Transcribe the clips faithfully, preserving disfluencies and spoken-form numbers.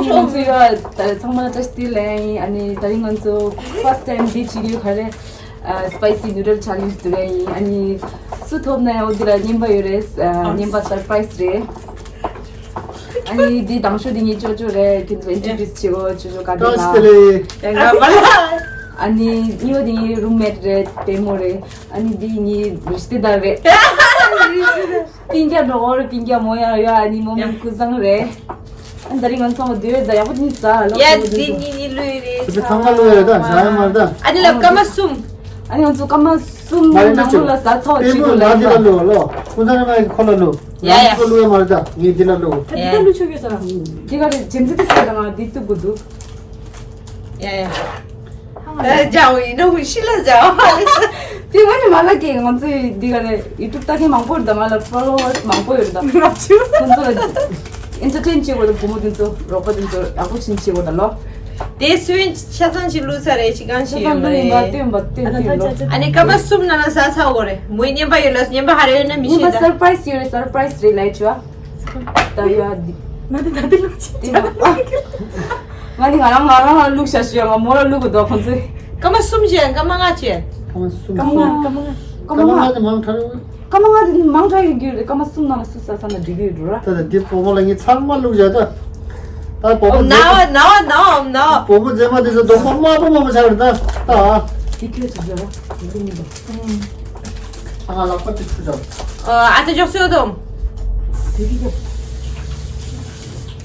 ང་ཚོ་ཡོད་ད་ཚང་མ་བཀྲ་ཤིས་བདེ་ལེགས་ཡིན། ཨ་ནི་ད་རིང་ང་ཚོ་first time འདི་བྱེད་ཀྱི་ཡོད། ག་རེ། ཨ། spicy noodle challenge འདི་རེད་ཡིན། ཨ་ནི་སུ་ཐོབ་ན་ཡང་འོ་འདི་ལ་རྔན་པ་ཡོད་རེད། ཨ། རྔན་པ་surprise རེད། ཨ་ནི་འདི་དང་ཤོས་འདི་ངའི་ཅོ་ཅོ་རེད། ཁྱེད་ཚོ་introduce བྱེད་དགོས། ཅོ་ཅོ་བཀའ་དྲིན་ལ། ཨ་ནི་གཉིས་པ་འདི་ངའི་roommate རེད། ལྟད་མོ་རེད། ཨ་ནི་འདི་ངའི་རི་ཤི་དེ་དར་རེད། སྤུན་ཀྱག་འགྲོ་བོར་སྤུན་ཀྱག་མོ་ཡང་ཡོད། ཨ་ནི་མོ་མིང་ཀུན་བཟང་རེད། ཨ་ནི་ད་རིང་ང་ཚོ་ཚང་མ་འདུས་ཡོད། ད་ཡག་པོ་ནི་ཟ་ལོ། ཡ་ཚང་མ་འདི་འདུས་ནི་ནི་ལུས་རེད། ཚང་མ་ལུས་ཡོད། ད་ཟ་ཡ་མ་རེད། ད་ཨ་ནི་ལ་སྐར་མ་གསུམ། ཨ་ནི་ང་ཚོ་སྐར་མ་གསུམ་མ་རེད། ནང་ལོགས་ལ་ཟ་ཚར་བ་ལྟད་མོ་ཅིག་ལ་ལ་འདི་ལ་ལོ་ལོ། ཀུན་བཟང་རེད་མ་ཁོ་ལ་ལོ། ཡ་ཡ། ང་ཚོ་ལུས་ཡ་མ་རེད། ད་ངས་འདི་ལ་ལོ། ད་འདི་ལ་ལུས་ཆོག་གི་ཟ། འདི་ག་རེད། ཇེམ་ཙི་དེ་ཟ། ད་ང་འདི་ཏུ་གུ་འདུག་ཡ་ཡ། ཨ། ཇའོ་ཡིན་ནོ་ཤི་ལ་ཇའོ། དེ་བ་ནི་མ་ལ་ཀེ་ང་ཚོའི་འདི་ག་རེ་YouTube ལྟ་མཁན་མང་པོ་རེད། ད་ང་ལ་followers མང་པོ་ཡོད། ད་ང་ཚོ་ལ་entertain བྱེད་དགོས། ད་བུ་མོ་དེ་ཚོ་རོགས་པ་དེ་ཚོ་ཡག་པོ་ཕྱིན་བྱེད་དགོས། ད་ལོ། དེ་སུའི་ཆ་ཚང་ཞིག་བླུགས་ས་རེད། ཅི་གང་ཞིག་ཡོད་མ་རེད། སྟོན་པ་སྟོན་སྟོན་ལོ། ཨ་ནི་སྐར་མ་གསུམ་ནང་ལ་ཟ་ཚར་དགོས་རེད། མོའི་རྔན་པ་ཡོད་ལ་རྔན་པ་ཧ་རེ་ཡོད་ན་མི་ཤེས། ད་surprise ཡོད་རེད། surprise རེད་ལ་ཆོ། ད་ཡ་འདི། ང་འདི་ད་འདི་ལུག་ཅིག་ཅག་ང་འདི་ང་རང་ང་རང་ལ་ལུག་བྱ་ཞུ་ཡ། ང་མོ་ལ་ལུག་གི་འདུག་ཁོང་ཚོས། སྐར་མ་གསུམ་བྱས། སྐར་མ་ལྔ་བྱས། སྐར་མ་གསུམ། སྐར་མ་ལྔ། སྐར་མ་ལྔ། སྐར་མ་ལྔ་དེ་མང་དྲགས་ཡོད། སྐར་མ་ལྔ་དེ་མང་དྲགས་ཡོད་རྒྱུ་རེད། སྐར་མ་གསུམ་ནང་ལ་སུ་ཟ་ས་ན་འགྲིག་གི་ཡོད་འགྲོ་ར། ད་ད་འདི་བུ་མོ་ལ་ངས་ཚང་མ་ལུག་བྱ་ད། ད་བུ་མོ་ནའོ་ནའོ་ནའོ་ནའོ། བུ་མོ་མཛེས་མ་དེ་ཚོ་རྡོག་པ་དམར་པོ་དམར་པོ་ཆགས་རེད་ད། ད་ཨ། འདི་ཁྱོད་ཚོ་བྱ་ར། འདི་མི་འདུག་ཨ་ང་ལག་པ་གཅིག་ཁུར་བྱ། ཨ། ཨ་ཏི་ཅོག་སོ་དོམ། དེ་རིགས་ཡ།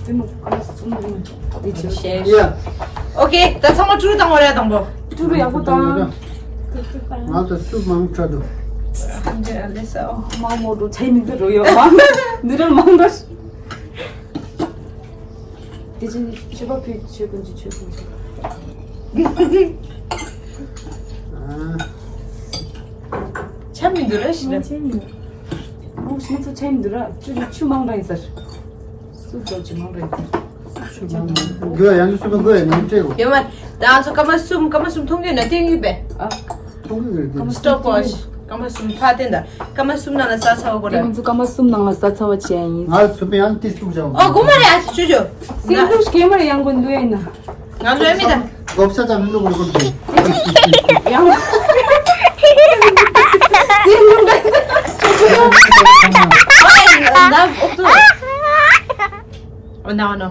དེ་མོ་ཨ་སུམ་རིང་། དེ་ཆེ་ཤེས། ཡ། ཨོ་ཁེ། ད་ཚང་མ་ཀྲུ་རུ་བཏང་བ་རེད། དང་པོ་ཀྲུ་རུ་ཡག་པོ་བཏང་། ང་ད་སུ་མང་དྲགས་འདུག་འདི་ཨ་ལེ་ས་ཨོ། མང་མོ་འགྲོ་ཆའི་མིང་དུ་འགྲོ་ཡོད་མ། ནི་ར་མང་འགྲོ། དེ་ཅི་ཆོས་པ་ཕུད་ཆོས་ཀུན་གྱི་ཆོས་ཀུན་གྱི། ཆ་མི་འདུག་ར་ཞི་ན། ཆ་མི་འདུག་ཨོ་ཞི་ན་ཚོ་ཆ་མི་འདུག་ར། ཆུ་ཆུ་མང་ར་ཡིན་ཟེར། སུ་འགྲོ་ཆུ་མང་ར་ཡིན་ཟེར། ཆུ་མང་ར་ཡིན། དགོས་ཡང་ཆུ་སུ་མ་དགོས་ཡང་ནམ་སྤྲད་གོ། ཡོད་མ། ད་ང་ཚོ་སྐར་མ་གསུམ་སྐར་མ་གསུམ་མཐོང་རྒྱུ་ན་སྟོན་གྱི་པས། ཨ། སྟོབས་ཀྱི་རེད། Stopwatch། སྐར་མ་གསུམ་ཕར་བསྟན་ད། སྐར་མ་གསུམ་ནང་ལ་ཟ་ཚར་བ་དགོས་རེད། ང་ཚོ་སྐར་མ་གསུམ་ནང་ལ་ཟ་ཚར་བ་བྱས་ཡིན། ང་ཚོ་པའི་ཡང་ཏིས་ཏུག་བྱ་བ། ཨོ་དགོས་མ་རེད། ཨ་ཅོ་ཅོ། སེམས་སྡུག་སྐྱེ་མ་རེད། ཡང་དགོས་འདུག་ཡིན་ན། ང་ཚོ་ཨེ་མི་ད། དགོས་ས་ཙམ་མི་འདུག་གོ་ཀུན་ཏུ། ཡང་། སེམས་སྡུག་འདྲ། ཨོ་ན་ཨོ་ན།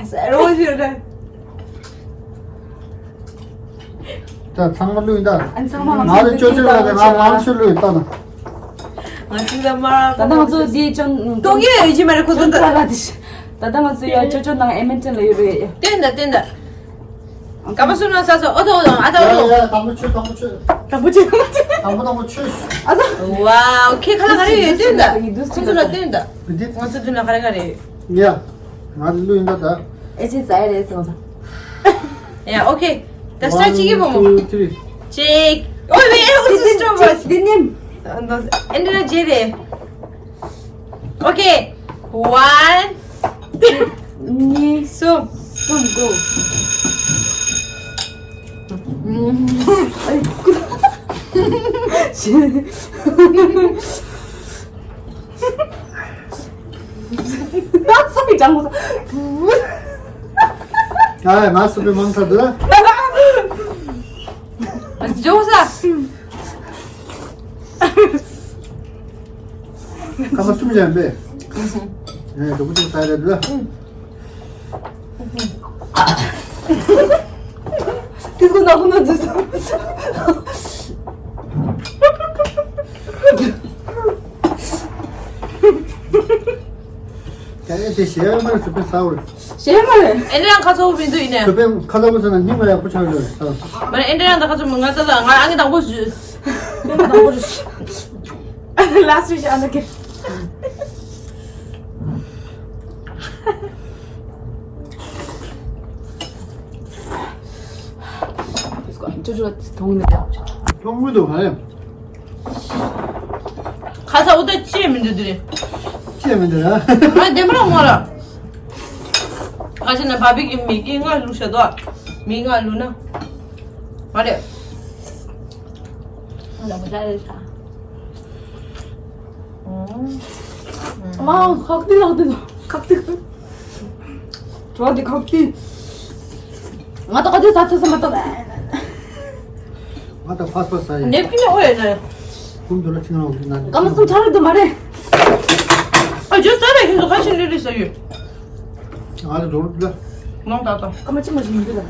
ཨ་ས་རོ་ཞུ་རེད། ད་ཚང་མ་ལུས་ད། ཨ་ཚང་མ་ང་ཚོ་ཅོ་ཅོ་ལ་ང་ང་ཚོ་ལུས་ད་ན། ང་ཚོ་ད་མ། ད་ལྟ་ང་ཚོ་འདི་ཅོན་གཏོང་གི་ཡོད་ཀྱི་མ་རེད་ཁོ་ཚོ་ད། ད་ལྟ་ང་ཚོ་ཡ་ཅོ་ཅོ་ནང་ཨེ་མན་ཊན་ལ་ཡོད་རེད། བསྟན་ད་བསྟན་ད། སྐར་མ་གསུམ་ནང་ས་སོ་ཨོ་ཐོ་ཨོ་ཐོ་ཨ་ཐོ་ཨོ་ཐོ། ཡ་ཡ་དང་པོ་ཆོས་དང་པོ་ཆོས། དང་པོ་ཆོས། དང་པོ་དང་པོ་ཆོས། ཨ་ཐོ། ཝའོ་ཁྱེད་ཁ་ལ་ག་རེ་ཡོད་བསྟན་ད། ཁོ་ཚོ་ལ་བསྟན་ད། ང་ཚོ་མདུན་ལ་ག་རེ་ག་རེ་ཡོད། ཡ། ང་ལུས་ཡིན་ད་ད། ཨེ་ཅེ་ཟ་ཡ་རེད་ཟེར་བ་དང་། ཡ་ཨོ་ཁེ། ད་སྟྲ་ཅིག་གི་བོ་མོ། One, two, three. ཅིག་ཨོ་ཝེ་ཨེ་ཨོ་སི་སི་སི་ཊོབ་ཝོཆ། འདི་ནི། ཨེ་འདྲ་ན་ཇེ་རེད། ཨོ་ཁེ། One, two, གཉིས། གསུམ། གསུམ་གོ། ཨ་ང་སུ་པའི་མང་ཚ་འདུག་ཨ་ཇོ་ས། སྐར་མ་གསུམ་ཡན་པས། ཨེ་དུ་བུ་དུ་ས་རེད་འདུག་དེ་ཚོ་ནག་པོ་ན་འཛུལ་སོང་། ད་ཨེ་དེ་ཞེ་མ་རེད་སུ་པའི་ས་བར། ཞེ་མ་རེད། ཨེ་ནི་རང་ཁ་ཚ་བོ་མི་འདུག་ཡིན་ནས། སུ་པའི་ཁ་ཚ་བོ་ཟེར་ན་སྙིང་ལ་ཡག་པོ་ཆགས་ཡོད་ས། མ་རེད་ཨེ་འདྲ་རང་ད་ཁ་ཚ་བོ་ང་ཚ་ལ་ང་ཨ་ནི་དང་པོ་ཞུ། དང་པོ་ཞུ། Last wish on the gift. It's going to do it. ཐོང་མི་འདུག་ཧ་ལས། ཁ་ཚ་འུ་ད་ཅི་མི་འདུག་དེ་རེད། ཅི་མི་འདུག་ར། ང་བདེ་མོ་རང་མོ་ར། ཁ་ཆེ་ན་བ་བི་གི་མི་གི་ང་ལུག་ཤ་དོ། མི་ང་ལུག་ན། མ་རེད། ང་ལ་མོ་ཅ་རེད་ཤ། མ་ཁག་ཏི་ལག་ཏི་ཁག་ཏི། གྲོགས་འདི་ཁོག་ཏི། ང་ད་ག་དུས་ཟ་ཚ་ས་མ་ཏོ། ང་ད་ཕ་སྤ་ས་ཡིན། ནེབ་ཀིན་ཡོད་ཡོད་ན། ཀུན་ཏུ་ལ་ཕྱི་ནང་འོག་ན། ཀ་མ་སུམ་ཆ་རེད་དུ་མ་རེད། ཨ་ཇོ་ས་རེད་ཁྱོད་ཚོ་ཁ་ཤས་ལི་ལི་ས་ཡོད། ང་ལ་འགྲོ་རུ་ལ། ནང་ད་ད། ཀ་མ་ཅི་མ་ཞིག་མི་འདུག་ད།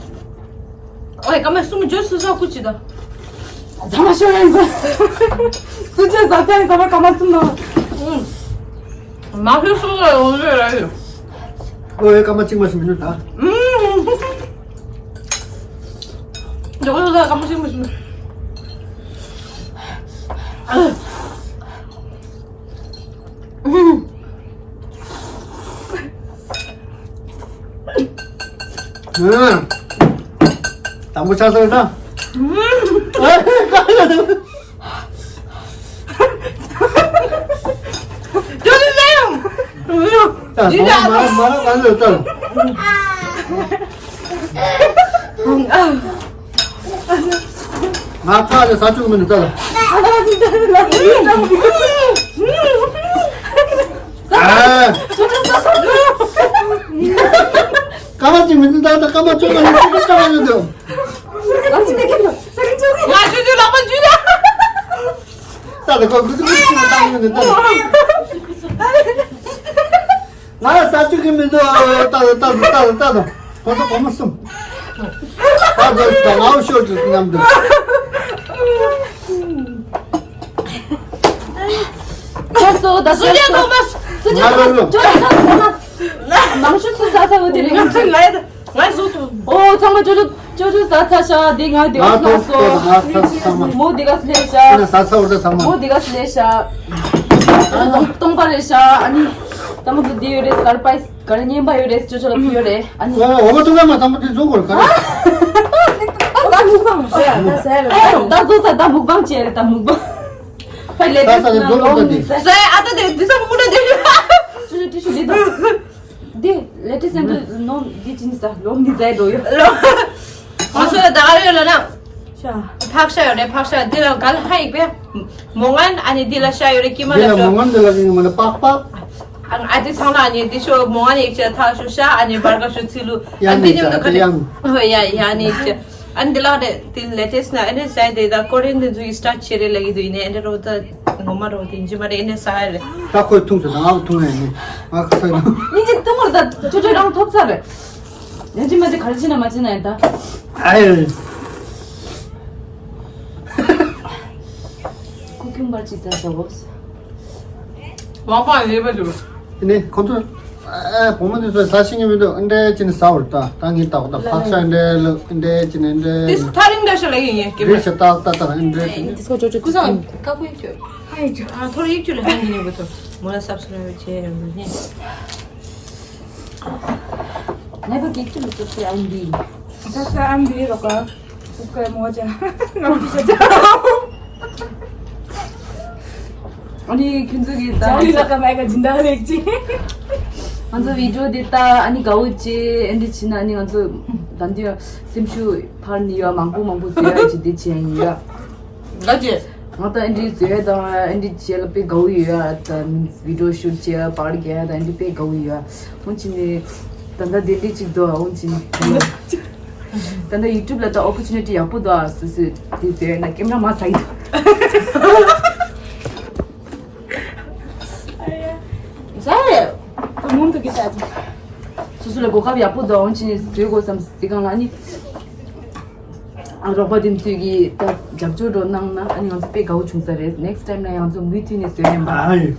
ཨོའི་ཀ་མ་སུམ་ཇོ་སུ་ས་ཀུ་ཅི་ད། ཚང་མ་ཤོར་ཡིན་ཟེར། སུ་ཅི་ཟ་ཚ་ཡིན་ཟ་མ་ཀ་མ་སུམ་ནང་། ཨུམ། མ་ཤོར་སུ་ལ་ཡོང་ཟེར་ར་ཡོད། ཨོའི་ཀ་མ་ཅི་མ་ཞིག་མི་འདུག་ད། ཨུམ། ཇོ་སུ་ས་ཀ་མ་ཅི་མ་ཞིག་མི་འདུག་ཨུམ། དང་པོ་ཆགས་སོང་ན། ཨུམ། ད་དང་པོ་མ་མ་ར་ག་ལ་ལྟར། ང་ཁ་ལ་ས་ཆུ་མི་འདུག་ད། ཨ། ཀ་མ་ཅིག་མི་འདུག་ད། ད་ཀ་མ་ཅོ་མ་ཡིན་ས་ཀི་ཀ་མ་ཡོད་དོ། ང་ཆུ་ཆུ་ལག་པ་འཇུས་ད། ད་ད་ཁོ་ཁུ་ཚུར་ཁུ་ཚུར་བཏང་ཡོད་འདུག་ད། ང་ལ་ས་བཅུ་གི་མི་འདུག་ད་ད་ད་ད་ད་ད་ད། ཁོ་ཚོ་གོང་མ་གསུམ། ད་ད་ད་ང་འུ་ཤོར་དུ་མཉམ་དུ། ཁྱོད་ཚོ་ད་སུ་ཡ་ཐོག་མ་སུ་ཡ་ཐོག་མ་ཁྱོད་ཚོ་ཐོག་མ་མང་ཤོས་སུ་ཟ་ས་འོ་དེ་རེད། ང་ཚོ་ང་ཚོ་ང་ཚོ་ཐོག་མ། ཨོ་ཚང་མ་ཅོ་ཅོ་ཅོ་ཅོ་ཟ་ཚ་ཤ་དེ་ང་དེ་ང་བ་ཐོག་ལ་སོ། ང་ཚོ་ཚང་མ། མོ་དེ་ག་སླེབས་ཤ། ཁྱོད་ཟ་ཚ་འོ་ད་ཚང་མ། མོ་དེ་ག་སླེབས་ཤ། སྟོང་པ་རེད་ཤ། ཨ་ནི་ད་མ་དུ་དེ་ཡོད་རེད། སར་པ་རེ་སི་ག་རེ་རྔན་པ་ཡོད་རེད། ཅོ་ཅོ་ལ་ཕུལ་ཡོད་རེད། ཨ་ནི། ཨོ་ཨོ་མ་ཐུག་ག་མ་ཚང་མ་དེ་བཟོ་དགོས་རེད་ག་རེ། ད་མུག་པང་ཟེར་ད་ཟེར་ད་བཟོ་ས་ད་མུག་པང་བྱས་རེད། ད་མུག་པང་། ཕ་ལེ་ད་ས་དེ་བཟོ་དགོས་ད་དེ། ཟེར་ཨ་ད་དེ་དེ་ས་མུག་ད་དེ། ཅོ་ཅོ་ཏི་ཤུ་ལི་ད། འདི་ལེ་ཊེ་སི་ནོ་འདི་ཅི་ནི་ས་ལོ་མི་ཟའི་འགྲོ་ཡོད། ལོ། ང་ཚོ་ལ་ད་ག་ཡོད་ལ་ན། ཤ། ཕག་ཤ་ཡོད་རེད། ཕག་ཤ་འདི་ལ་ག་ལ་ཧ་ཡིག་པས། མོ་ངན་ཨ་ནི་འདི་ལ་ཤ་ཡོད་རེད། ཀི་མ་ལ་འདི་ལ་ཤ། མོ་ངན་འདི་ལ་ཀི་མ་ལ་པག་པག་ཨ་འདི་ཚང་ལ་ཨ་ནི་འདི་ཤོ་མོ་ངན་ཡིག་ཆ་ཐག་ཤོ་ཤ་ཨ་ནི་བར་ག་ཤོ་ཚི་ལུ། ཡ་ཨ་འདི་ནི་མཉམ་དུ་ཡ་ཁ་ནི་ཡ། ཧོ་ཡ་ཡ་ནི་ཡིག་ཆ། ཨ་འདི་ལ་རེད། དེ་ལེ་ཊེ་སི་ན་ཨ་ནི་ཟའི་དེ་ད་ཀོ་རི་ཡན་དེ་ཚོ་ཡི་སི་ཊར་ཊི་བྱེད་རེད་ལ་ཡི་དུ་ཡིན་ནའི་ཨ་འདི་རོ་ད་ངོ་མ་རོ་དེ་ཡིན་གྱི་མ་རེད། ཨ་ནི་ཟ་ཡ་རེད། ད་ཁོས་འཐུང་ཟེར་ད་ང་འཐུང་ཡ་ནི་ང་ཁ་ས་ཡིན། ཉིན་གཅིག་འཐུང་བར་ད་ཅོ་ཅོ་རང་ཐོབ་ཚར་རེད། ཡང་ཅི་མ་ཅི་ག་རེ་བྱེད་ན་མ་བྱེད་ན་ཡིན་ད། ཨ་ཡ། ཁུ་ཁྱུང་པར་ཅི་ཟ་ཟ་བོ། ཝང་པང་ལེ་པ་ཅུ། ནི་ཁོང་ཚོ། ཨ་བུ་མོ་འདི་ཚོ་ཟ་ཤེས་ཀྱི་མི་འདུག་ཨ་འདྲས་ཅི་ནི་ཟ་བར་ལྟ། ད་ངས་ལྟ་བ་ད་ཕག་ཤ་འདྲས་ལ་ཨ་འདྲས་ཅི་ནི་འདྲས། དེ་སུ་ཐག་རིང་འདྲ་ཤ་ལ་ཡིན་ཡིན་ཀྱི་རེད་མ། ཤ་ཏག་ཏག་ཏག་ཨ་འདྲས་ཅི་ནི། དེ་སོ་ཅོ་ཅོ་ཀུ་སང་ཀ་ཀུ་ཡིན་ཁྱོད། ཧ་ཡིན་ཅོ། ཨ་ཐོར་ཡིག་ཅུ་ལ་ཧ་ཡིན་ཡིན་པ་ཚོ་མོ་ལ་སབ་སི་ཀ་རབ་བྱས་ཡོད་མ་ནི། ནེ་བར་གེགས་ཀྱི་མི་ཚོགས་ཏེ་ཨན་བི། ས་ས་ཨན་བི་རོགས་ཀ། ཚུགས་ཀའི་མོ་ཅ། ང་ཚོ་ཁྱོད་ཚོ་གི་ད། ཅ་ལི་ལ་ཀ་མའི་ཀ་སྦྱིན་བདག་ལེགས་ཅི། ང་ཚོ་བི་ཌིའོ་འདི་ལྟ་ཨ་ནི་དགའ་བོ་ཅི་ཨེ་འདྲི་ཕྱིན་ན་ཨ་ནི་ང་ཚོ་ད་འདི་སེམས་ཤུགས་འཕར་ནི་ཡོད། མང་པོ་མང་པོ་ཟེར་ཡ་ཅི་འདི་བྱས་ཡིན་ཡ། དགའ་ཅི། ང་ད་ཨེ་འདྲི་ཟེར་ཡ་དང་ཨེ་འདྲི་བྱས་ལ་དཔེ་དགའ་བོ་ཡོད་ཡ། ད་བི་ཌིའོ་ཤུཊ་བྱས་ཡ་པར་རྒྱག་ཡ་ད་ཨེ་འདྲི་དཔེ་དགའ་བོ་ཡོད་ཡ། འོན་ཅི་ནི་ད་ད་དེ་འདྲི་ཅིག་འདུག་འོན་ཅི་ནི། ད་ལྟ་ཡུ་ཊུབ་ལ་ད་ཨོ་པོར་ཅུ་ནི་ཊི་ཡག་པོ་འདུག་ཨ། སོ་སོས་དེ་ཟེར་ན་ཀེམ་ར་མ་ཟ་ཡི་འདུག་ཟ་རེད། ད་མུང་དུ་གི་ད་སོ་སོ་ལ་གོ་སྐབས་ཡག་པོ་འདུག་འོན་ཅི་ནི་བཟོས་དགོས་བསམ་སི་གང་ལ་ནི། ཨ་རོགས་པ་དེ་ཚོས་ཀྱིས་ད་རྒྱབ་སྐྱོར་འགྲོ་གནང་ན་ཨ་ནི་ང་ཚོ་དཔེ་དགའ་བོ་བྱུང་ས་རེད། ནེག་སི་ཊའིམ་ལ་ང་ཚོ་མུ་མཐུད་ནས་བཟོས་ནས་མ། ཨ་ཡོད།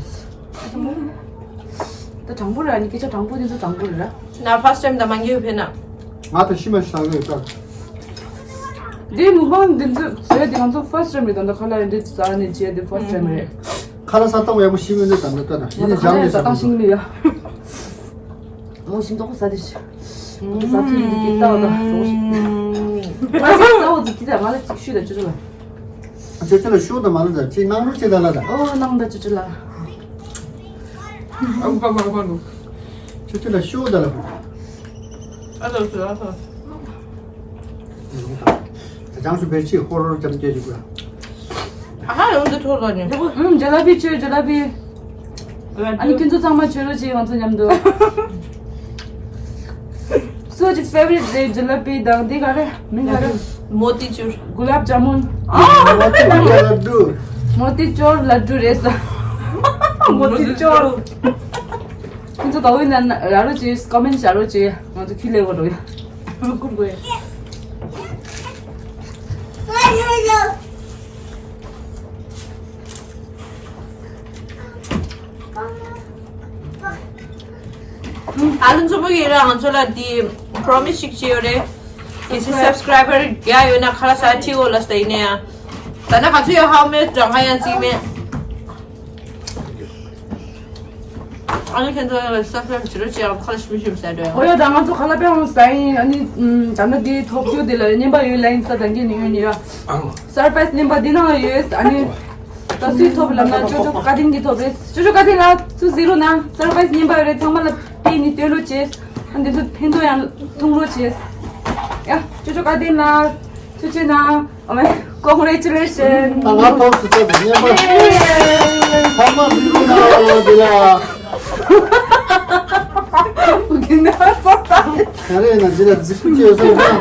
ད་དྲང་པོ་ར་ནི་སྐད་ཆ་དྲང་པོ་དེ་ཚོ་དྲང་པོ་རེད་ར། ན་ཕར་སི་ཊའིམ་ད་མ་ངེས་ཕེ་ན། ང་ད་ཤི་མ་ཤ་གི་ད། འདི་མུག་པང་འདི་ཚོ་བཟོས་དེ་ང་ཚོ་ཕར་སི་ཊའིམ་རེད། ད་ད་ཁ་ལག་འདི་ཟ་ནས་བྱས་དེ་ཕར་སི་ཊའིམ་རེད། ཁ་ལག་ས་ཏོག་ཡག་པོ་ཤི་མི་འདུག་ད་ད་ད་ད་ཡིན་ནི་ང་ད་ཁ་ལག་ས་ཏོག་ཤི་མི་ཡ། མོ་ཤིང་ཏོག་ས་དེ་ཤི། ས་ཐུན་གྱི་ཏག་ཏག་ཏོག་ཤི། ང་ཚོ་ས་འོ་དེ་ད་ང་ལ་ཅིག་ཤུ་ད་ཅུ་ཅུ་ལ། ཅོ་ཅོ་ལ་ཤོག་དང་མ་ལ་ད་ཅི་གནང་རོགས་བྱེད་ད་ལ་ད། ཨོ་གནང་ད་ཅོ་ཅོ་ལ། ཨ་ཁུ་པ་པ་པ་ལུ། ཅོ་ཅོ་ལ་ཤོག་ད་ལ། ཨ་ལོ་སུ་ཨ་ལོ། ད་ཅང་སུ་བེར་ཆི་ཧོར་ཧོར་ཅམ་ཅེ་ཅིག་གུ། ཨ་ཧ་ཡོང་དུ་ཐོག་ལ་ཉོ། ཨུམ་ཇ་ལ་པི་ཅོ་ཇ་ལ་པི། ཨ་ནི་ཁྱོད་ཚོ་ཚང་མ་བྱོས་རོགས་བྱེད། ང་ཚོ་མཉམ་དུ། ཁྱོད་ཀྱི་ཕེ་ཝ་རི་ཊི་རེད། ཇི་ལ་པི་དང་འདི་ག་རེ་མིང་ག་རེ། མོ་ཏི་ཅུར། གུ་ལབ་ཇ་མུན། ཨ། མོ་ཏི་ཅོར་ལ་ཌུ། མོ་ཏི་ཅོར་ལ་ཌུ་རེད་ས། མོ་ཏི་ཅོར། ཁྱོད་ཚོ་དགའ་བོ་ཡིན་ན་ར་རོ་ཅིག་ཀོ་མེན་ཊི་བྱ་རོ་ཅིག་ང་ཚོ་ཁྱི་ལས་གོ་རོ་ཡ། ཨ་ལུ་མཚོ་མོ་ཡིན་ར་ང་ཚོ་ལ་འདི་པྲོ་མི་སི་ཞིག་བྱས་ཡོད་རེད། གལ་སྲིད་སབ་སི་ཀ་རའི་བར་བརྒྱ་ཡོད་ན་ཁ་ལག་ཟ་ཁྲིད་འོ་ལ་ཟ་ཡིན་ན་ཡང་། ད་ནི་ག་ཚོད་ཡོད་ཧ་མེད་གྲངས་ཀ་ཡང་བརྩིས་མེད། ཨ་ནི་ཁྱེད་ཚོ་སབ་སི་ཀ་རའིབ་བྱེད་རོགས་བྱེད། ཁ་ལག་ཞིམ་ཞིམ་ཟ་འགྲོ་ཡ། ཨོ་ཡ། ད་ང་ཚོ་ཁ་ལག་དཔེ་ཡང་ཟ་ཡིན། ཨ་ནི་ད་ནི་འདི་ཐོབ་རྒྱུ་འདི་ལ་རྔན་པ་ཡོད་ལ་ཡིན་ས། ད་གིན་ནི་ཡོད་ནི་ཡ། སར་པ་རའིཛ་རྔན་པ་འདི་ནང་ལ་ཡོད། ཨ་ནི། ད་སུས་ཐོབ་ལབ་ན་ཅོ་ཅོ་བཀའ་དྲིན་གྱིས་ཐོབ་རེད། ཅོ་ཅོ་བཀའ་དྲིན་ལགས་ཚུར་གཟིགས་རོགས་གནང་། སར་པ་རའིཛ་རྔན་པ་ཡོད་རེད། ཚང་མ་ལ་སྤྲད་ནས་སྟོན་རོགས་བྱེད། ཨ་འདི་ཚོ་ཕན་ཐོགས་ཡང་གཏོང་རོགས་བྱེད། ཡ་ཅོ་ཅོ་བཀའ་དྲིན་ལགས་ཐུགས་རྗེ་གནང་། ཨོ་མའི་ཀོང་གྷི་རེ་ཅུ་ལེ་ཤན། ད་ང་ཐོབ་སུ་བྱེད་པའི་རྔན་པ་ཚང་མ་གཟིགས་རོགས་གནང་། འདི་ལ་ག་རེ་ཡིན་ན་འདི་ལ་གཟིགས་པོ་ཅིག་ཡོད་ས་ཡོད་ན།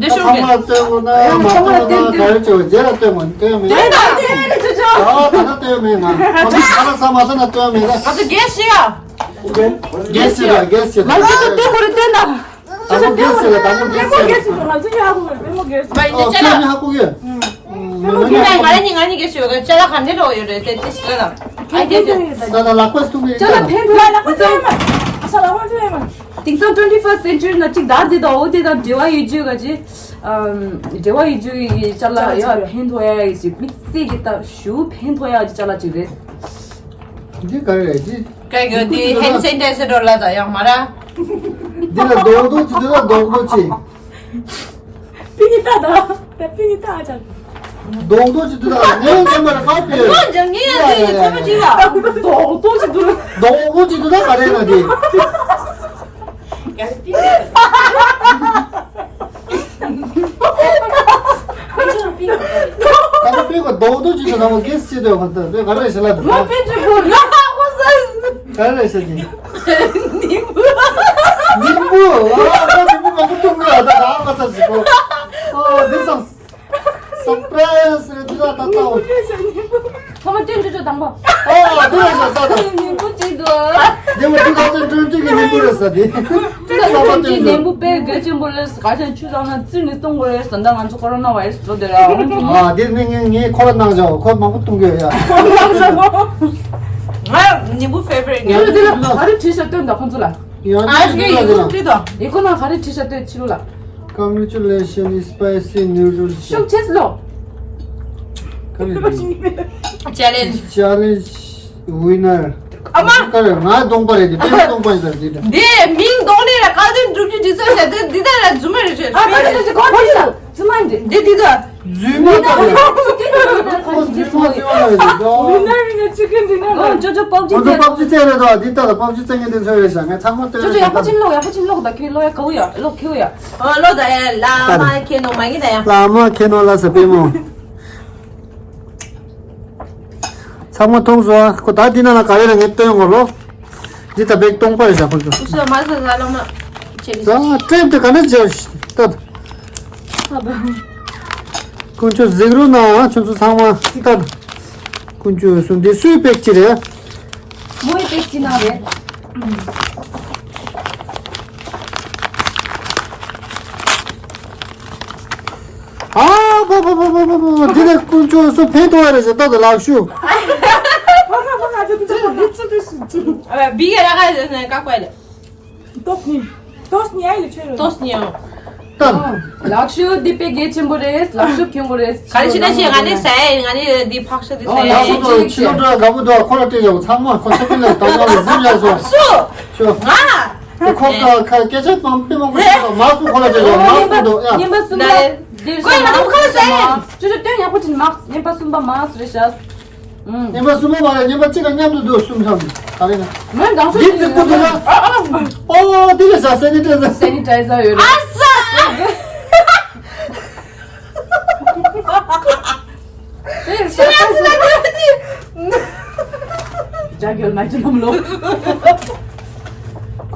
དེ་ཤོག་གི། ཚང་མ་སྟོན་དགོས་ན་མ་སྟོན་ན་ག་རེ་བྱེད། རྗེས་ལ་སྟོན་དགོས། སྟོན་མེད། སྟོན་དང་། ཨ་ད་ལྟ་སྟོན་མེད་ང་། ཁོ་ཚོ་ཁ་ལག་ཟ་མ་ཟ་ན་སྟོན་མེད་ལ། ང་ཚོ་རྒྱལ་ཞིག་ཨ། རྒྱལ་ཞིག་ལ་རྒྱལ་ཞིག་ལ། ང་ཚོ་སྟོན་དགོས་རེད། སྟོན་དང་། ད་མོ་རྒྱལ་ཞིག་ལ། ད་མོ་རྒྱལ་ཞིག་ལ། ང་ཚོ་ཡག་པོ་རེད། པད་མོ་རྒྱལ་ཞིག་ལ། ཨོ་ཁྱོད་ནི་ཧ་གོ་གི། ང་ལ་ཉིན་ང་ལ་ཉིན་ག་ཞིག་ཡོད་གི། ཅ་ལག་ག་འདྲ་འགྲོ་ཡོད་རེད་དེ་དེ་ཞིག་ལ། ཨ་དེ་དེ། ད་ད་ལག་པ་སྟོང་གི། ཅ་ལག་ཕན་ཐོགས་ལག་པ་ཚོ་ཡོད་མ། ཨ་ས་ལག་པ་ཚོ་ཡོད་མ། དེང་སང་ཊུ་ཝེན་ཊི་ཕར་སི་སེན་ཅུ་རི་ན་གཅིག་དར་དེ་དང་འོ་དེ་དང་འབྲེལ་བ་ཡོད་རྒྱུ་ག་ཅི། འབྲེལ་བ་ཡོད་རྒྱུ་གི་ཅ་ལག་ཡ་ཕན་ཐོགས་ཡ་ཡི་ཅིག་དམིགས་བསལ་གྱི་ད་ཞུ་ཕན་ཐོགས་ཡ་གི་ཅ་ལག་ཅིག་རེད། འདི་ག་རེ་རེད་འདི། ག་ཡོད་དེ་ཧེན་སེན་ཊའི་ཛར་ལ་ད་ཡང་མ་ར། འདི་ལ་རྡོག་རྡོག་ཅིག་འདི་ལ་རྡོག་རྡོག་ཅིག་པི་ནི་ཏ་ད། ད་པི་ནི་ཏ་ཨ་ཅག་རྡོག་རྡོག་ཅིག་འདི་ལ་ངས་ཉན་པར་ཁ་པི། ངོ་འཇང་ངས་ཡ་དེ་ཡི་ཐོག་མ་ཅིག་ལ། རྡོག་རྡོག་ཅིག་འདུག་རྡོག་རྡོག་ཅིག་འདུག་ད་ག་རེ་ན་དེ། ག་རེ་པི་ནི་ཏ། ད་ལྟ་པི་ག་རྡོག་རྡོག་ཅིག་ཏུ་ནང་གེ་སི་བྱེད་དུས་ག་ད་པེ་ག་རེ་ཞིག་ལ་དུ་ང་པེ་ཅི་ཕོ་ང་ཧ་གོ་ས། ག་རེ་ཞིག་གི། ཉིན་པོ། ཉིན་པོ། ཨ་ད་ཉིན་པོ་མང་པོ་ཐུག་གི་ཨ་ད་ད་ཨ་ད་ཞིག་གོ། ཨ་འདི་སང་སར་པ་རའི་ཛི་རེད་འདི་ད་ད་ད། ཐོག་མ་སྟོན་ཅོ་ཅོ་དང་པོ། ཨ་འདི་རེད་ཤག་ད་ད། ཉིན་པོ་གཅིག་འདུག་དེ་མོ་ཏུ་ཐའུ་ཛེན་ཊུ་ཝེན་ཊི་གི་ཉིན་པོ་རེད་ས་དེ། ཏུ་ཐའུ་ཛེན་ཊུ་ཝེན་ཊི་ཉིན་པོ་དཔེ་གལ་ཆེན་པོ་རེད། ག་ཅན་ཆུ་བཟང་ན་རྩིས་ནས་གཏོང་དགོས་རེད་ཟེར། ད་ང་ཚོ་ཀོ་རོ་ན་བྷ་ཡི་རེ་སི་འགྲོ་བསྡད་ར། ཨ་དེ་ནི་ངས་ངས་ཁོ་ལ་གནང་བཞག་ཁོ་མང་པོ་གཏོང་གི་ཡོད་ཡ། ང་ཉིན་པོ་ཕེ་ཝ་རི་ཊི་ངས། ཡོད་དེ་ལ་ག་རེ་བྲིས་ཤག་སྟོན་དང་ཁོ་ཚོ་ལ། ཡང་ཨ་ཅིག་ཡིན་ཁོ་བྲིས་དང་། ཡིན་ཁོ་ན་ག་རེ་བྲིས་ཤག་སྟོན་ཕྱི་ལོགས་ལ། Congratulations, spicy noodles. ཤུགས་ཆེ་སློག Challenge. Challenge winner. ཨ་མ། ག་རེ་ང་གདོང་པ་རེད་དེ། དཔེ་གདོང་པ་ཡིན་ས་རེད་དེ། འདི་མིང་གདོང་ནས་ར་ཁ་དོན་སྒྲུབ་རྒྱུ་འདི་ཚོ་བྱ་དེ་འདི་ལྟར་ར་རྫུན་མ་རེད་ཤག་ཨ་ཁ་དོན་ཅི་གོ་ཕྱི་ལ་རྫུན་མ་འདི་འདི་འདི་ད། རྫུན་མ་ད་རེད། ཁོ་རྫུན་མ་ཚོ་ཡོད་རེད་དེ། ང་ཅོ་ཅོ་པབ་ཇི་ཁོ་ཚོ་རྩེད་པབ་ཇི་རྩེད་རེད་དོ། འདི་ལྟར་པབ་ཇི་རྩེད་མཁན་དེ་ཚོ་རེད་ཤག་ངས་ཚང་མ་ལྟོས། ཅོ་ཅོ་ཡག་པོ་ཅིག་ཀློག་ཡག་པོ་ཅིག་ཀློག་ད་ཁྱོད་ཀློག་ཡག་ག་བུ་ཡ་ཀློག་ཁྱོད་ཡ། ཨོ་ལོ་ད་ཡ་བླ་མ་ཁྱེད་ནོ་མ་གི་ད་ཡ། བླ་མ་ཁྱེད་ནོ་ལ་ཟེར་པས་མོ། ཚང་མ་མཐོང་སོང་ཨ། ཁོ་ད་འདི་ནང་ལ་ག་རེ་ལ་ངས་སྟོན་དགོས་ལོ། འདི་ད་བེག་སྟོང་པ་རེད་ཤག་ཁོ་ཚོ། ཨུ་སུ་མ་ཟ་ཟ་བླ་མ་ཁྱེད་ནི། ད་ཀྲེབ་དེ་ག་ནས་བྱས་ད། དཀོན་མཆོག་གཟིགས་རོགས་གནང་ཁྱོད་ཚོ་ཚང་མ་ད། དཀོན་མཆོག་གསུམ་འདི་སུའི་བེག་ཅིག་རེད། མོའི་བེག་ཅིག་ནང་རེད། ཨ་པ་པ་པ་པ་པ་པ། འདི་ནས་དཀོན་མཆོག་སུ་ཕན་ཐོགས་རེད་ཟེར་ཏོག་ཏོ་ལག་ཤུ། ཨ་བི་ག་ར་ག་ནས་ཀ་ཀ་ལེ། ཏོག་ནི་ཏོག་ནི་ཨ་ལེ་ཆོས་རེད། ཏོག་ནི་ཨ། ལག་ཤུ་འདི་དཔེ་གལ་ཆེན་པོ་རེད། ལག་ཤུ་ཁྱོད་པོ་རེད། ག་རེ་བྱས་ན་བྱས་ང་ནི་ཟ་ཡ་ཡིན། ང་ནི་འདི་ཕག་ཤ་འདི་ཟ་ཡ་ཡིན། ཁྱི་ལོ་འདྲ་དགའ་པོ་འདུག་ཁོ་ལ་སྤྲད་ཡོང་ཚང་མ་ཁོ་ཆ་ཀི་ལ་དང་ང་ལ་གཟིམ་ཡ་སོ། སུ། ཆོ། ང་། ཁོ་ཁ་ཁ་སྐད་ཆ་མང་པོ་མང་པོ་ཞིག་མ་སུ་ཁོ་ལ་སྤྲད་ཡོང་མ་སུ་འདུག་ཡ། ཉིན་པ་གསུམ་པ། ལ། ལྡེར་ཀོས་ང་ནུ་ཁ་ཟས། ཅོ་ཅོ་སྟོན་ཡག་པོ་ཅིག་མ། ཉིན་པ་གསུམ་པ་མ་སུ་རེད་ཤག་ཨུམ། ཉིན་པ་གསུམ་པ་མ་རེད། ཉིན་པ་གཅིག་ལ་མཉམ་དུ་འདུག་གསུམ་ཚང་ག་རེ་ན། ངས་འདང་ཤོག་འདི་ཅིག་ཅིག་ཀུ་ཐུ་ན། ཨ་ཨ། ཨོ་འདི་ལ་ཟ་སེ་ནི་ཏྲེ་ཟ། སེ་ནི་ཊའི་ཛར་ཡོད་རེད། ཨ་ས། ཅག་རྒྱལ་མ་ཅི་ལམ་ལོ།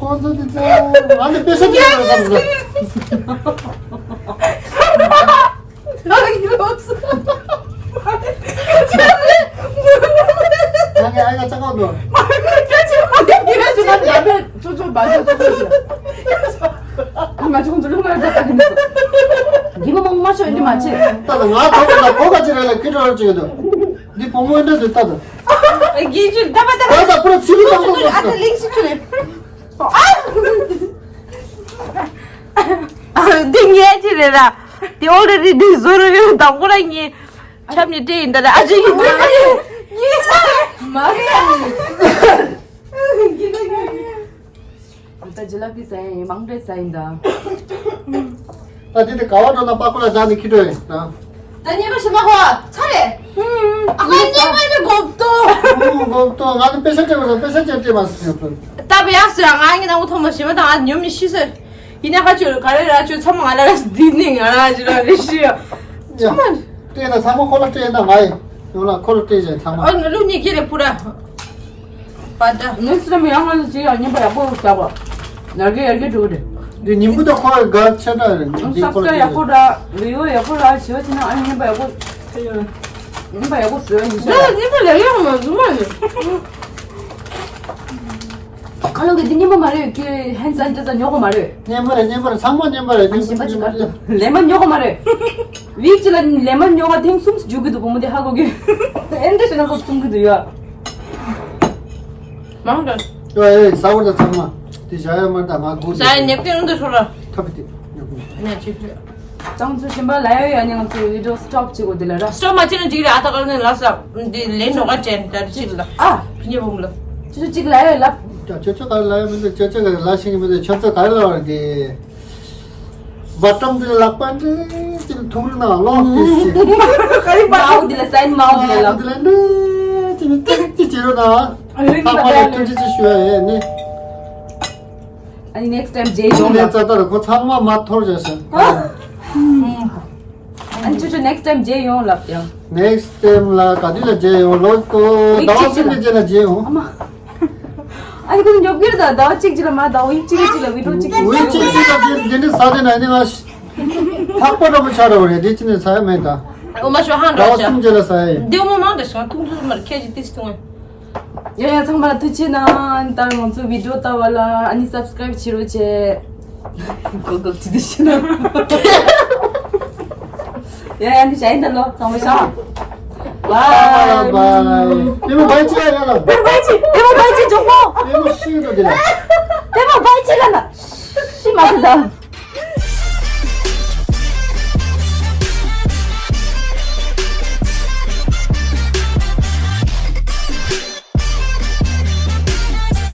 ཁོང་ཚོ་དེ་ཚོ་ང་ནི་དཔེ་ཆ་དེ་ལ་བསམ་སོང་། ང་གི་ཨ་ཡ་ཅག་གོ་འདུག་ད་ང་ཐོག་ལ་གོ་ག་ཅི་རེད་ལ་ཁི་འགྲོ་ར་ཅིག་འདུག་འདི་བུ་མོ་འདྲ་འདུག་ད་དང་། ད་ད་པུ་ར་ཚི་ལི་ཏག་ཏག་ཏག་ཏག་འདི་ངའི་ཅི་རེད་ར། འདི་ཨོ་རེ་རེ་འདི་བཟོ་རུ་ཡོད་དང་པོ་ར་ངའི་ཆབ་ནས་སྤྲད་ཡིན་ད་ར་ཨ་ཅེ་ཡིན་ད་ར། མ་རེད། ད་ཇི་ལ་པི་ཟ་ཡིན་མང་འདྲེ་ཟ་ཡིན་ད། ད་དེ་དེ་ག་བ་འགྲོ་ན་པ་ཀོ་ལ་ཟ་ནས་ཁི་འགྲོ་ཡིན་ད། ད་ཉེས་པ་ཞིག་མ་གོ་ཚ་རེད། ཨ་ཁ་ཉེས་པ་ནི་གོབ་ཏོ། གོབ་ཏོ་ང་ཚོ་པེ་ཤ་སྤྲད་པ་དང་པེ་ཤ་སྤྲད་སྤྲད་མ་སྲིད་ཡོད་པ། ད་བེ་ཡག་ཟེར་ང་ངི་ནང་མོ་ཐོག་མ་ཞེ་མ་དང་ང་ཉོ་མི་ཤི་ཟེར། ཡིན་ན་ཁ་ཆོད་ག་རེ་ར་ཆོད་ཚང་མ་ང་ལ་ར་འདི་ནི་ང་ར་ཅི་ར་རེ་ཤི་ཡ། ཚང་མ། སྤྲད་ན་ཚང་མ་ཁོ་ལ་སྤྲད་ན་ང་ཡི་ཡོང་ལ་ཁོ་ལ་སྤྲད་བྱས་ཚང་མ། ཨ་ནུ་ལུག་གཉིས་ཀྱི་རེ་ཕུ་ར། པ་ད། ངས་སི་ར་མི་ཡང་ང་ཚོ་ཅི་ཡང་ཉན་པ་ཡག་པོ་བྱ་བ། ཡར་རྒྱས་ཡར་རྒྱས་འགྲོ་གི་རེད། འདི་ཉིན་གུང་དང་ཁོ་དགའ་ཆེ་དྲགས་རེད། འདི་ཁོ་ལ་སྐད་ཡག་པོ་འདྲ། བི་ཡོ་ཡག་པོ་ར་བྱེད་པ་བྱེད་ན་ཨ་ཉན་པ་ཡག་པོ། ཉན་པ་ཡག་པོ་བཟོས་ཡིན་ཤག་ད་ཉན་པ་ལས་ཡག་མ་བཟོ་མ་རེད། ཁ་ལོ་གི་འདི་ཉན་པ་མ་རེད་ཁྱོད་ཧན་ཙན་ཙན་ཙན་ཉོ་གོ་མ་རེད། ཉན་པ་རེད་ཉན་པ་རེད་ཚང་མ་ཉན་པ་རེད། ཨ་ཉན་པ་ཅིག་ག་ལེ་མ་ཉོ་གོ་མ་རེད། བིག་ཅི་ལ་ལེ་མ་ཉོ་ག་ཐེངས་གསུམ་འཇུག་གི་འདུག་བུ་མོ་དེ་ཧ་གོ་གི། ཨེ་འདྲ་ཞིག་ན་ཚོ་འཐུང་གི་འདུག་ཡ། མང་འདྲ། ཨེ་ས་བར་དང་ཚང་མ། དེ་བཞག་ཡོད་མ་རེད་ད་ང་སྒུག་ས་ཡ་ཉེབ་ཀྱི་རུང་དུ་ཧྲོ་ར། ཐབ་དེ་ཉོ་གི། ནས་ཅི་ཕི། ཙང་ཚོ་ཞིམ་པ་ལ་ཡ་ཡ་ནི་ང་ཚོ་བི་ཌིའོ་སི་ཊོབ་བྱེད་དགོས་དེ་ལ་ར། སི་ཊོབ་མ་བྱེད་ན་འགྲིག་རེད་ཨ་ད་ག་ནས་ལ་ས། འདི་ལེན་ནོ་ག་ཅན་ད་ཅི་ལ། ཨ། ཕི་ཉེ་བུམ་ལ། ཅི་ཅི་ཅིག་ལ་ཡ་ལབ། ད་ཅོ་ཅོ་ག་ལ་ཡ་མི་འདུག་ཅོ་ཅོ་ག་ལ་ཤིང་མི་འདུག་ཁྱོད་ཚོ་ག་ལ་བར་གི། བ་ཏམ་དེ་ལག་པ་འདི་ཅིག་ཐུང་རུ་ན་ལོག་དེ་སི། མའོ་དེ་ལ་སའིན་མའོ་དེ་ལ་ལག་དེ་ལ་འདི་ཅིག་ཏིག་ཅིག་བྱེད་རུ་ན། ཨ་ཡོད་ནི་ཚང་མ་ལ་ཐུགས་རྗེ་ཆེ་ཞུ་ཡ་ཡེ་ནི། ཨ་ནི་next time ཇེ་ཡོང་ལ། ནས་ཙ་ད་རུ་ཁོ་ཚང་མ་མ་ཐོར་བྱ་ཞིང་། ཨ་ནི་ཅོ་ཅོ་next time ཇེ་ཡོང་ལབ་ཡང་། next time ལ་ག་དུས་ལ་ཇེ་ཡོང་ལོ་ཏོ་ཟླ་བ་གཅིག་གསུམ་ལ་གི་ཇེ་ལ་ཇེ་ཡོང་། ཨ་མ། ཨ་ནི་ཁོ་ཚོ་ཉོབ་གི་རེད་ད་ཟླ་བ་གཅིག་གཅིག་ལ་མ་ཟླ་བ་ཡིག་གཅིག་གཅིག་ལ་བི་ཌིའོ་གཅིག་གཅིག་ཝི་གཅིག་གཅིག་ལ་དེ་འདི་འདྲ་ཟ་དེ་ན་ནི་ང་ལྷག་པ་འདྲ་པོ་ཆགས་འགྲོ་བ་རེད་དེ་ཅི་ནས་ཟ་ཡ་མེད་ད། ཨོ་མ་ཤོ་ཧང་ཟླ་བ་འདྲ་ཆགས། གསུམ་གཅིག་ལ་ཟ་ཡ་ཡིན། འདི་ཨོ་མ་མང་འདྲ་ཞིག་ཐུང་ཐུང་མར་ཁེ་ཇི་ཏིས་ཐུང་ཨེ། ཡ་ཡ་ཚང་མ་ལ་ཐུགས་རྗེ་གནང་། ད་ང་ཚོ་བི་ཌིའོ་ལྟ་བ་ལ་ཨ་ནི་སབ་སི་ཀ་རའིབ་བྱེད་རོགས་བྱེད། གོ་གོ་ཅི་དེ་ཤི་ན། ཡ་ཡ་འདི་བྱ་ཡིན་ད་ལོ་ཚང་མ་ཤ། bye bye bye. པེ་མོ་བའི་ཅི་ཡ་ལ། པེ་མོ་བའི་ཅི། པེ་མོ་བའི་ཅི་འཇོག་གོ། པེ་མོ་ཤི་འགྲོ་དེ་ལ། པེ་མོ་བའི་ཅི་ལ་ན། ཤི་མ་ཐུབ་ད།